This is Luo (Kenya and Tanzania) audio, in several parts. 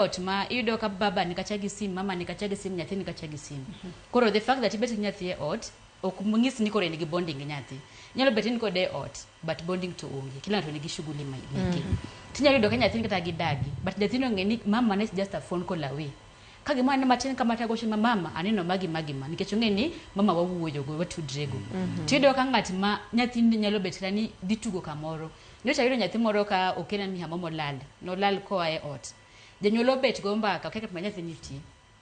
Ot ma iyudo ka baba ni kacha gi sim, mama ni kacha gi sim, nyathi ni kacha gi sim. Koro the fact that ibet gi nyathi e ot ok nyis ni koro in gi bonding gi nyathi. Inyalo bet in kode e ot but bonding to onge. Kila ng'ato nigi shughuli meke. Tinyalo yudo ka nyathi ni kata gi dagi but nyathino ong'e ni mama ne is just a phone call away. Ka gimoro aneno matin kama tagocho ma mama aneno magi magi ma nikech ong'e ni mama wawuoyo go watudre go. Tiyudo ka ng'at ma nyathini nyalo bet kata ni dhi tugo kamoro. Nyocha ayudo nyathi moro ka okena ni hamo molal. Nolal koa e ot. Janyuol obet go mbaka okia kaka nyathi nitie.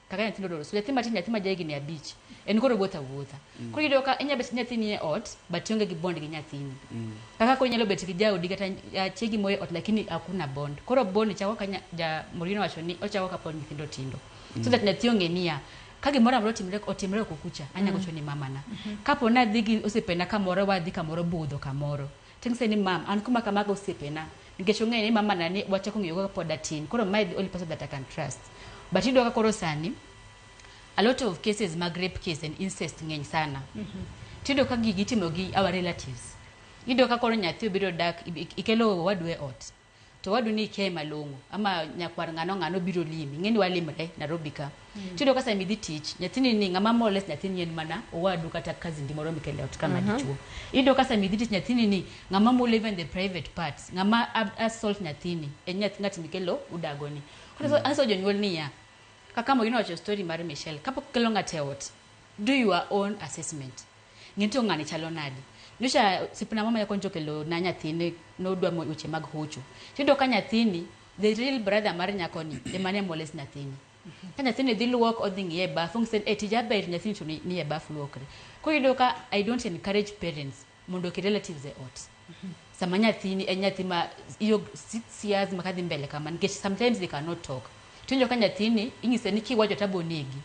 Kaka nyathi nodoro. So nyathi matin, nyathi ma jahigni 5. En koro wuotho awuotha. Koro iyudo ka inyalo bet gi nyathini e ot but ionge gi bond gi nyathini. Kaka koro inyalo bet gi jaodi kata chiegi moro e ot lakini hakuna bond. Koro bond chako ka ja Maureen owacho ni ochako kapod nyithindo tindo. So that nyathi ong'e niya, ka gimoro amora otimre otimre oko kucha, anya gocho ni mamana. Kapo ni adhi gi osiepena kamoro wadhi kamoro budho kamoro. Ting'ise ni mam, an kuma kama gi osiepena. Nikech ong'eyo ni mamana ni wachako ng'iyo go kapod atin. Koro mae the only person that I can trust. But iyudo ka koro sani, a lot of cases mag rape case and incest ng'eny sana. Tiyudo ka gigi itimo gi our relatives. Iyudo ka koro nyathi obiro dak, ikelo owadu e ot. To owadu ni ikia malong'o. Ama nyakwar ng'ano ng'ano biro limi. Ing'e ni walimre Nairobi ka. Tiyudo ka sama idhi tich, nyathini ni ng'ama molest nyathini en mana owadu kata cousin di moro mikelo e ot ka ma dichuo. Iyudo ka sama idhi tich nyathini ni ng'ama mulo even the private parts, ng'ama assault nyathini en nyathi ng'at mikelo udago ni. Koro anyiso jonyuol niya, kaka Maureen owacho story mar Michelle, kapok ikelo ng'ato e ot, do your own assessment. Ng'e to ng'ani chalo nade. Nyocha osiepna mama nyako nyocha okelo na nyathine nodwa weche mag hocho. Tiyudo ka nyathini, the real brother mar nyakoni ema ne molest nyathini. Ka nyathini dhi luok odhi ng'iye e baf, onyise ni eh tija ber nyathini to ni e baf luokre. Koro iyudo ka I don't encourage parents mondo oket relatives e ot. Sama nyathini en nyathi ma iyo 6 years ma kadhi mbele kama nikech sometimes they cannot talk. Tiwinjo ka nyathini inyise ni kiwacho tabo negi.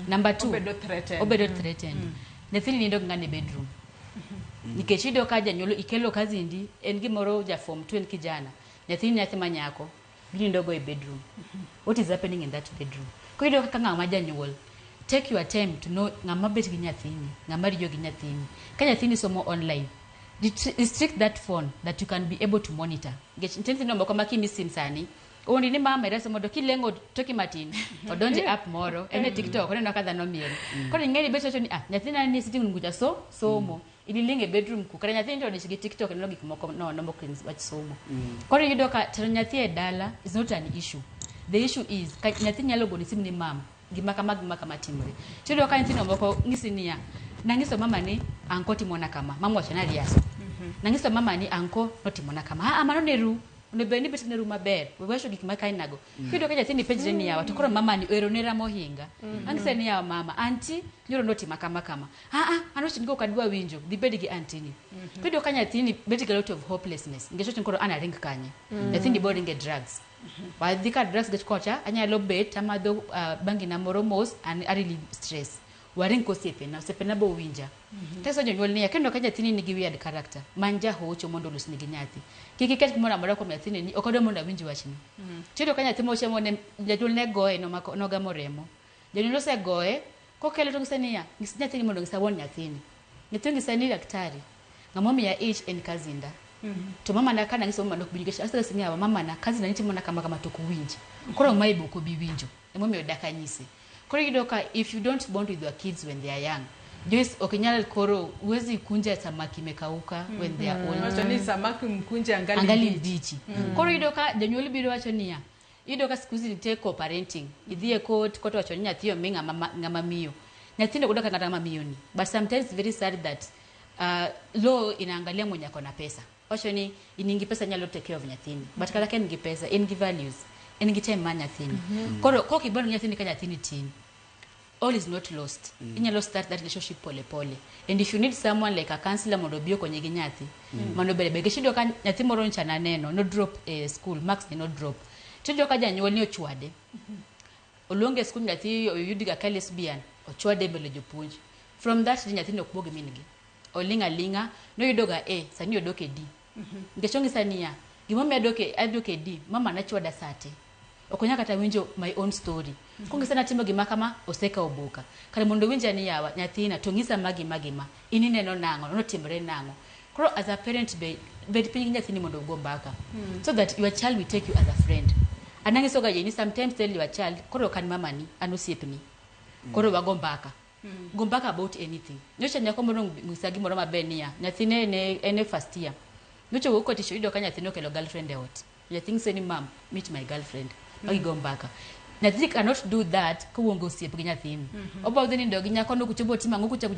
Number two, Obedo threatened. Obedo threatened. Nyathini nindo gi ng'ane e bedroom. Nikech iyudo ka janyuol ikelo cousin di en gimoro ja form 2 en kijana. Nyathini nyathi ma nyako ginindo go e bedroom. What is happening in that bedroom? Koro iyudo kaka ng'ama janyuol take your time to know ng'ama bet gi nyathini, ng'ama riyo gi nyathini. Ka nyathini somo online, restrict that phone that you can be able to monitor. Nikech nitie nyithindo moko ma kimi sim sani, ondi ni mama ira somo to kileng'o toki matin, odonjo e app moro, en e TikTok, oneno ka dhano miel. Koro ing'e ni bet wacho ni ah, nyathina ni sitting room kucha so somo. Ililing e bedroom ku, kata nyathini to odich gi TikTok neno gik moko nono mok en wach somo. Koro iyudo ka tero nyathi e dala is not an issue. The issue is ka nyathi nyalo goni simu ni mam, gima kama gima kama timore. Tiyudo ka nyithindo moko ng'isi niya, nang'iso mama ni anko timona kama, mama wacho ni ariaso. Nang'iso mama ni anko notimona kama. Ah, ah mano ne ru. Onego bed ni bet ne ru maber. We wacho gik ma kainago. Iyudo ka nyathini penjre ni yawa to koro mama ni ero nera mohinga. Ang'ise ni yawa mama, anti nyoro notima kama kama. Ah ah, an wachni go ok adwa winjo, dhi bed gi anti ni. Iyudo ka nyathini bet gi a lot of hopelessness. Nikech wacho ni koro an aring kanye. Nyathini bo ringe drugs. Wadhi ka drugs nikech kocha anyalo bet amadho bangi na moro mos an a relieve stress. Waring kosiepena, osiepena bo winja. Teso jonyuol niya, kineno ka nyathini nigi weird character, many jahocho mondo olosni gi nyathi. Kik iket gimoro amora kuom nyathini ni ok adwa mondo awinj wachni. Tiyudo ka nyathi mochiemo ne janyuol ne goye nomako nogamo remo. Janyuol osegoye, kokele to onyise niya, nyis nyathini mondo onyisa wuon nyathini. Nyathi onyise ni daktari, ng'ama omiya ich en cousin da. To mamana ka nanyiso mamana ok bi nikech aseng'ise ni yawa mamana cousin na nitimona kama kama to ok owinj. Koro mae be ok obi winjo. Emomiyo dak anyise. Koro iyudo ka if you don't bond with your kids when they are young, Joyce ok inyal koro huwezi kunja samaki imekauka when they are old. Wacho ni samaki mkunje angali Angali mbichi. mbichi. Koro iyudo ka janyuol biro wacho niya, iyudo ka siku hizi nitie co-parenting. Idhi e court, court wacho ni nyathi omi ng'ama ng'ama miyo. Nyathino ok dwa kata ng'ama miyo ni. But sometimes it's very sad that law inaangalia mwenye ako na pesa. Wacho ni in gi pesa nyalo take care of nyathini. But kata ka en gi pesa, en gi values, en gi time mar nyathini. Koro kok ibond gi nyathini ka nyathini tin, all is not lost. Inyalo start that relationship pole pole. And if you need someone like a counselor mondo obi okonyi gi nyathi, mano ber ber. Nikech iyudo ka nyathi moro nyocha naneno, no drop e school, marks ne no drop. Tiyudo ka janyuol ni ochwade. Oluonge e school nyathi oyud ga ka lesbian, ochwade e mbele jopuonj. From that day nyathino ok wuo gi min gi. Oling' aling'a, noyudo ga A, sani odok e D. Nikech onyisa niya, gimomiyo adok e D, mama ne chwada sate. Ok onyal kata winjo my own story. Kong'isa ni atimo gima kama, osekawo boka. Kare mondo owinja ni yawa, nyathina, to ng'isa ma gima gima. In ineno nang'o, notimre nang'o. Koro as a parent be, bed piny gi nyathini mondo ugo mbaka. So that your child will take you as a friend. An anyiso ga ji ni sometimes tell your child, koro ok an mamani, an osiepni. Koro wago mbaka. Go mbaka about anything. Nyocha nyako moro onyisa gimoro maber niya, nyathine ne en e first year. Nyocha owuok tich oyudo ka nyathine okelo girlfriend e ot. Nyathi nyise ni, "Mum, meet my girlfriend." Magigo mbaka. Nyathi cannot do that kowuonge osiep gi nyathini. Obo dhi nindo gi nyako no kuchopo timo ang'o kucha kucha.